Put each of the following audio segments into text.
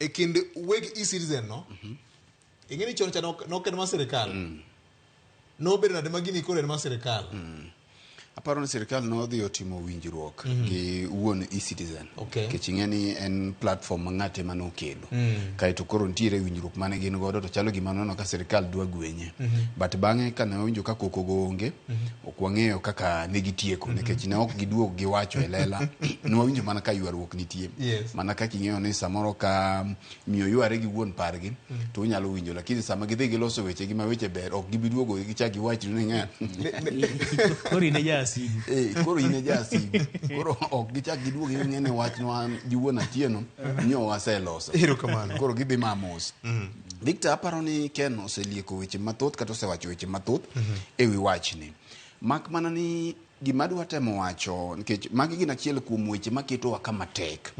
E kind weg e-citizen no, ing'e ni chon cha nok en mar sirikal. Nobedo nade ma gini koro en mar sirikal? Aparo ni sirikal nodhi otimo winjruok gi wuon e-citizen. Nikech ing'e ni en platform ma ng'ate ema nokelo. Kaeto koro nitiere winjruok mane gin godo to chalo gima noneno ka sirikal dwa gwenye. But bang'e kane wawinjo ka koko go onge, ok wang'eyo kaka ne gitieko nikech ne ok giduog giwacho e lela. Ne wawinjo mana ka ywaruok nitie. Mana kaka ing'eyo ni samoro ka miyo yware gi wuon pargi to unyalo winjo, lakini sama gidhi giloso wechegi ma weche ber, ok gibi duogo gichak giwachni ni ng'a Koro in e jasigu. Eh, koro in e jasigu. Koro ok gichak giduog ging'e ni wachnwa gi wuon Atieno nyo waseloso. Erokamano. Koro gidhi ma mos. Victor, aparo ni Ken oselieko weche mathoth kata osewacho weche mathoth e wi wachni. Mak mana ni gima adwa temo wacho, nikech magi gin achiel kuom weche maketowa kama tek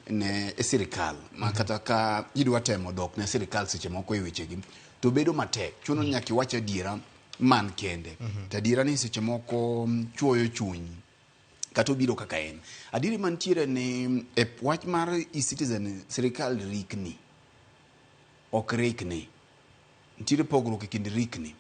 ne e sirikal, ma kata ka idwa temo dok ne sirikal seche moko e wechegi to bedo matek. Chuno ni nyaka iwach adiera man kende. To adiera ni seche moko chuoyo chuny kata obiro kaka en. Adieri mantiere ni e wach mar e-citizen sirikal rikni, ok rikni. Nitiere pogruok e kind rikni.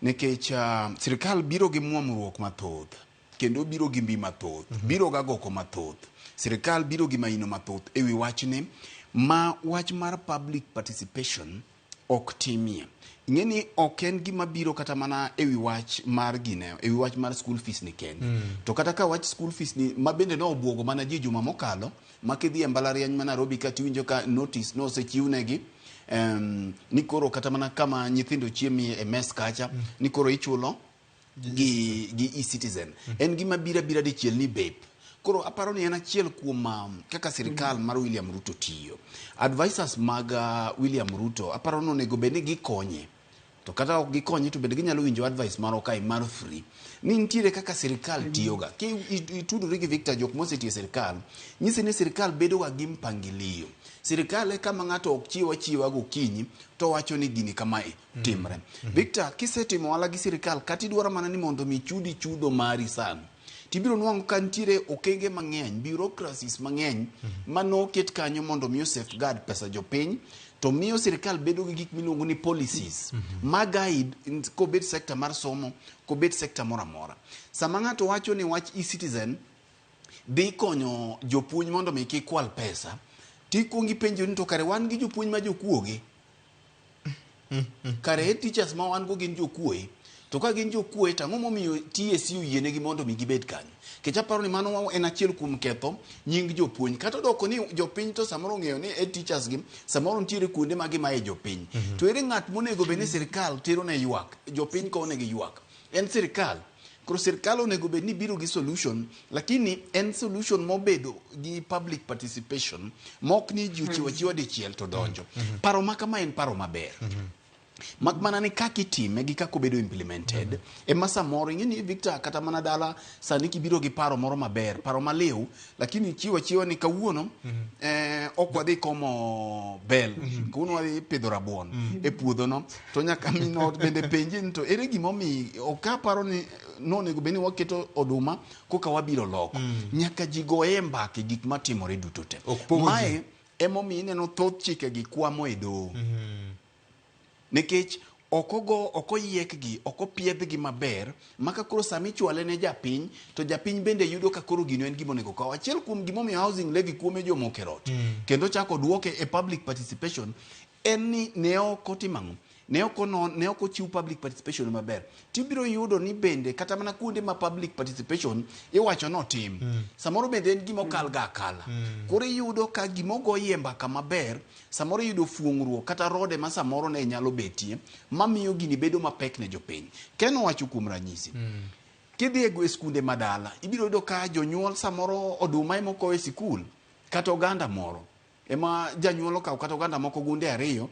Nikech sirikal biro gi muomruok mathoth kendo biro gi mbi mathoth, biro gi agoko mathoth. Sirikal biro gi maino mathoth e wi wachni ma wach mar public participation ok timie. Ing'e ni ok en gima biro kata mana e wi wach mar gine, e wi wach mar school fees ni kende. To kata ka wach school fees ni ma bende ne obuogo mana ji juma mokalo, ma kidhi e mbalariany ma Nairobi ka tiwinjo ka notice nosechiwnegi ni koro kata mana kama nyithindo chiemie e mess kacha, ni koro ichulo gi e-citizen. En gima biro abira dichiel ni bep. Koro aparo ni en achiel kuom kaka sirikal mar William Ruto tiyo. Advisors mag William Ruto aparo ni onego bed ni gikonye. To kata ok gikonye to bende ginyalo winjo advice moro kae mar free. Ni nitiere kaka sirikal tiyoga. Ki itudori gi Victor jok mosetiyo e sirikal, nyisi ni sirikal bedoga gi mpangilio. Sirikal e kama ng'ato ok chiew achiewa gokinyi to wacho ni gini kamae timre. Victor, kisetimo ohala gi sirikal kata idwaro mana ni mondo mi chudi chudo mari sani, tibiro nwang'o ka nitiere okenge mang'eny, bureaucracies mang'eny ma noket kanyo mondo mi safeguard pesa jopiny, to miyo sirikal bedo gi gik miluongo ni policies ma guide kobet sector mar somo, kobet sector moro amora. Sama ng'ato wacho ni wach e-citizen dhi konyo jopuonj mondo mi kik kwal pesa, tikuongo ipenjori ni to kare wan gi jopuonj ma jokuoge? Kare head teachers ma wan go gin jokuoe? To ka gin jokuoe to ang'o momiyo TSC oyienegi mondo mi gibed kanyo? Nikech aparo ni mano en achiel kuom ketho nying jopuonj. Kata odoko ni jopiny to samoro ong'eyo ni head teachers gi samoro nitiere kuonde ma gimaye jopiny. To ere ng'at monego bed ni sirikal tero ne ywak? Jopiny kowo negi ywak. En sirikal. Koro sirikal onego bed ni biro gi solution, lakini en solution mobedo gi public participation, mok ni ji ochiwo achiwa dichiel to donjo. Paro ma kama en paro maber. Mak mana ni kaka itime gi kaka obedo implemented ema samoro ing'e ni Victor kata mana dala sani kibiro gi paro moro maber, paro maliw, lakini chiwo achiwa ni kawuono ok wadhi komo bel, kawuono wadhi pidho rabuon e puodho no, to nyaka min ot bende penji ni to ere gimomiyo ok aparo ni nonego bed ni waketo oduma koka wabiro loko. Nyaka ji goye mbaka e gik matimore duto te. Ok pogo ji. Mae emomiyo ineno thoth chikegi kwamo e doho. Nikech ok ogo, ok oyiekgi, ok opiedhgi maber, ma ka koro sama ichwale ne japiny, to japiny bende yudo ka koro gino en gima onego okaw. Achiel kuom gimomiyo housing levy kuome jomoko e rot, kendo ochako oduoke e public participation, en ni ne ok otim ang'o? Ne ok onon, ne ok ochiw public participation maber. Tibiro yudo ni bende kata mana kuonde ma public participation iwacho ni otim, samoro bende en gima okal ga akala. Koro iyudo ka gima ogoyie mbaka maber, samoro iyudo fuong'ruok kata rode ma samoro ne nyalo betie mamiyo gini bedo mapek ne jopiny. Ken owacho kuom ranyisi, kidhi e skunde madala, ibiro yudo ka jonyuol samoro oduma ema okowo e sikul, kata oganda moro ema janyuol okawo kata oganda moko gunde ariyo,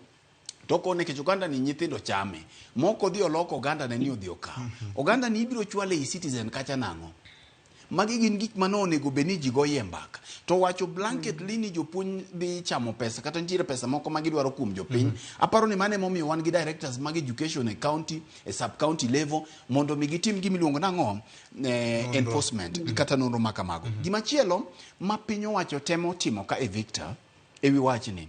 to okone nikech oganda ni nyithindo chame, moko odhi oloko oganda ne ni odhi okawo. Oganda ni ibiro chwale e Citizen kacha nang'o? Magi gin gik mane onego bed ni ji goyie mbaka. To wacho blanketly ni jopuonj dhi chamo pesa kata nitiere pesa moko ma gidwaro kuom jopiny. Aparo ni mano emomiyo wan gi directors mag education e county, e sub county level mondo mi gitim gima iluongo nang'o? Enforcement kata nonro ma kamago. Gimachielo ma piny owacho temo timo ka e Victor, ewi wachni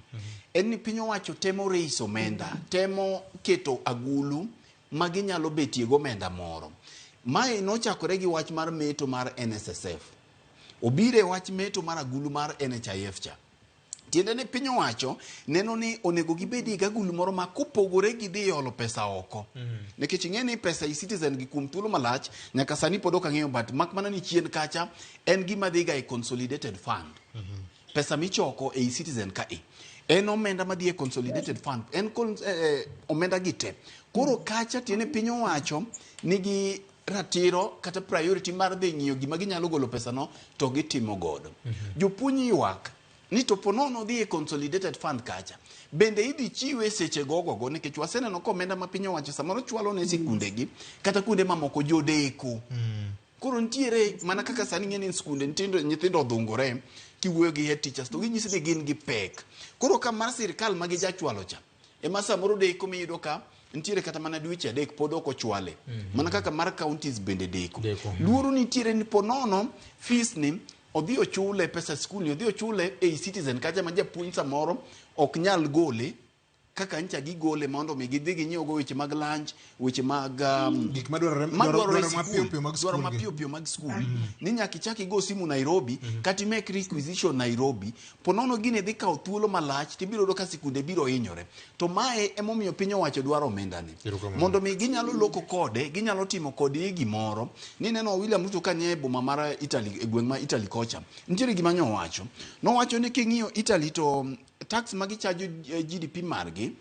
en ni piny owacho temo raise omenda, temo keto agulu ma ginyalo betie gomenda moro. Mae nochakore gi wach mar meto mar NSSF. Obiro e wach meto mar agulu mar NHIF cha. Tiende ni piny owacho neno ni onego gibedie gi agulu moro ma kopogore gi dhi olo pesa oko. Nikech ing'e ni pesa e-citizen gi kuom thuolo malach nyaka sani pod ok ang'eyo but mak mana ni chien kacha en gima dhiga e consolidated fund. Pesa michoko e e-citizen ka e en omenda madhi e consolidated fund en omenda gi te. Koro kacha tiende piny owacho nigi ratiro kata priority mar dhi ng'iyo gima ginyalo golo pesano to gitimo godo. Jopuonj ywak ni to ponono dhi e consolidated fund kacha bende idhi chiwe seche gogogo nikech waseneno ka omenda ma piny owacho samoro chwalo ne sikundegi kata kuonde mamoko jodeko. Koro nitiere mana kaka sani ing'e ni skunde nyithindo odhungore kiwuoyo gi head teachers to ginyisi ni gin gi pek. Koro ka mar sirikal ma gijachwalo cha ema samoro deko miyudo ka nitiere kata mana dweche 3 pod ok ochwale. Mana kaka mar counties bende deko. Luoro nitiere ni ponono fees ni odhi ochule pesa skul ni odhi ochule e citizen kacha ma japuonj samoro ok nyal gole kaka ncha gigole mondo mi gidhi ginyiew go weche mag lunch, weche mag gik madwarore madwarore dwaro mapiyo piyo mag dwaro skul gi. mapiyo piyo mag skul ni nyaka ichak igo simu Nairobi kata imake requisition Nairobi ponono gini dhi kawo thuolo malach tibiro yudo ka sikunde biro hinyore to mae emomiyo piny owacho dwaro omendani Erokamano. mondo mi ginyalo loko kode ginyalo timo kode gimoro ni neno William Ruto ka nie boma mar Italy e gweng' ma Italy kocha nitiere gima nyowacho nowacho ni king'iyo Italy to tax ma gichajo GDP margi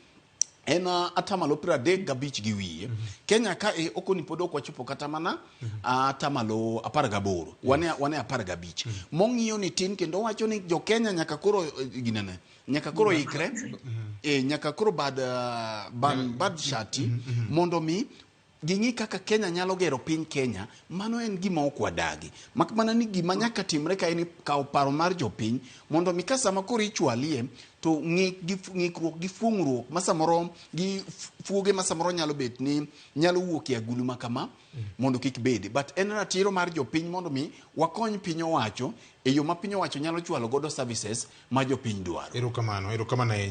en atamalo 35 gi wiye. Kenya ka e okoni pod ok wachopo kata mana atamalo 18. Wane 15. Mong'iyo ni tin kendo wacho ni jo Kenya nyaka koro ginene nyaka koro ikre nyaka koro bad bad shati mondo mi ging'i kaka Kenya nyalo gero piny Kenya. Mano en gima ok wadagi mak mana ni gima nyaka timre ka en kawo paro mar jopiny mondo mi ka sama koro ichwalie to ng'ikruok gi fuong'ruok ma samoro gi fuoge ma samoro nyalo bet ni nyalo wuok e agulu ma kama mondo kik bedi. But en ratiro mar jopiny mondo mi wakony piny owacho e yo ma piny owacho nyalo chwalo godo services ma jopiny dwaro. Erokamano, erokamano ahinya.